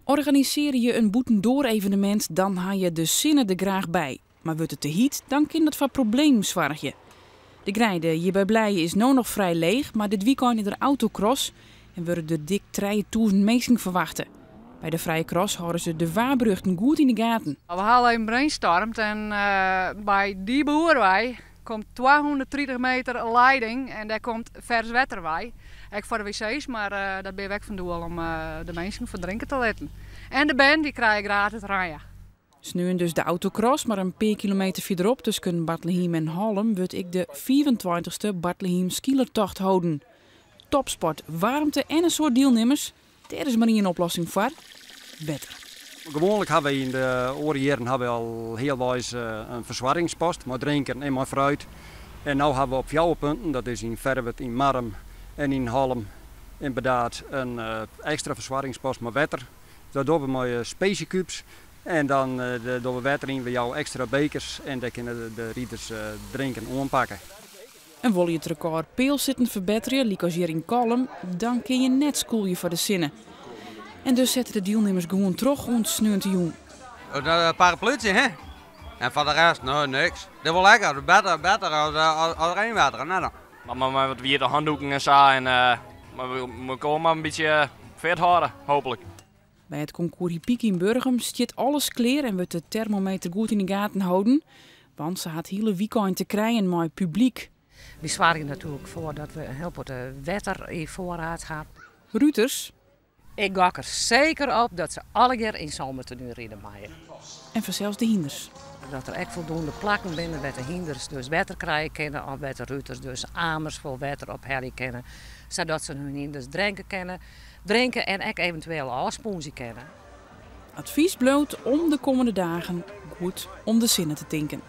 Organisearje je in bûtendoar-evenemint, dan ha je de sinne der graach by. Mar wurdt it te hyt, dan kin dat foar problemen soargje. De greide hjir by Blije is no noch frij leech, mar dit wykein is der autocross en wurde der dik 3000 minsken ferwachte. By de frije cross hâlde se de waarberjochten goed yn de gaten. We ha al even brainstormd en by dy boer wei komt 230 meter leiding en dêr komt fers wetter wei. Ek foar de wc's, mar dat binne we ek fan doel om de minsken fan drinke te litten. En de bern dy krije gratis ranja. Sneon dus de autocross, mar in pear kilometer fierderop tusken Bartlehiem en Hollum wurdt ek de 25e Bartlehiem Skeelertocht holden. Topsport, waarmte en in soad dielnimmers, dêr is mar ien oplossing foar: wetter. Gewoanlik ha wy yn de oare jierren ha wy al healweis in fersoargingspost mei drinken en mei fruit. En no ha we op fjouwer punten, dat is yn Ferwert, yn Marrum en yn Hollum en Burdaard, in ekstra fersoargingspost mei wetter. Dat dogge we mei spacecubes en dan dogge we wetter yn, we jouwe ekstra bekers en dêr kinne de riders drinken oanpakke. En wolle je it rekôr pealsitten ferbetterje, lykas hjir yn Kollum, dan kinne je net skûlje foar de sinne. En dus sette de dielnimmers gewoan troch oant sneontejûn. In paraplutsje, hè? En foar de rest, no, niks. Dit wol lekker, better, better as reinwetter, net dan. Mar mei wat wiete handoeken en sa. En mar we komme mar in bytsje fit hâlde, hooplik. By it konkoers hippyk yn Burgum stiet alles klear en wurdt de termometer goed yn de gaten holden. Want se ha it hiele wykein te krijen mei publyk. Wy soargje natuerlik foar dat we in hiel protte wetter yn foarried ha. Ruters. Ik gok der seker op dat se allegear yn simmertenu ride meie. En fansels de hynders. Dat der ek foldoende plakken binne wêr't de hynders dus wetter krije kinne of wêr't de ruters dus amers fol wetter ophelje kinne, sadat se hun hynders drinke kinne, drinke en ek eventueel ôfspûnsje kinne. Advys bliuwt om de kommende dagen goed om de sinne te tinken.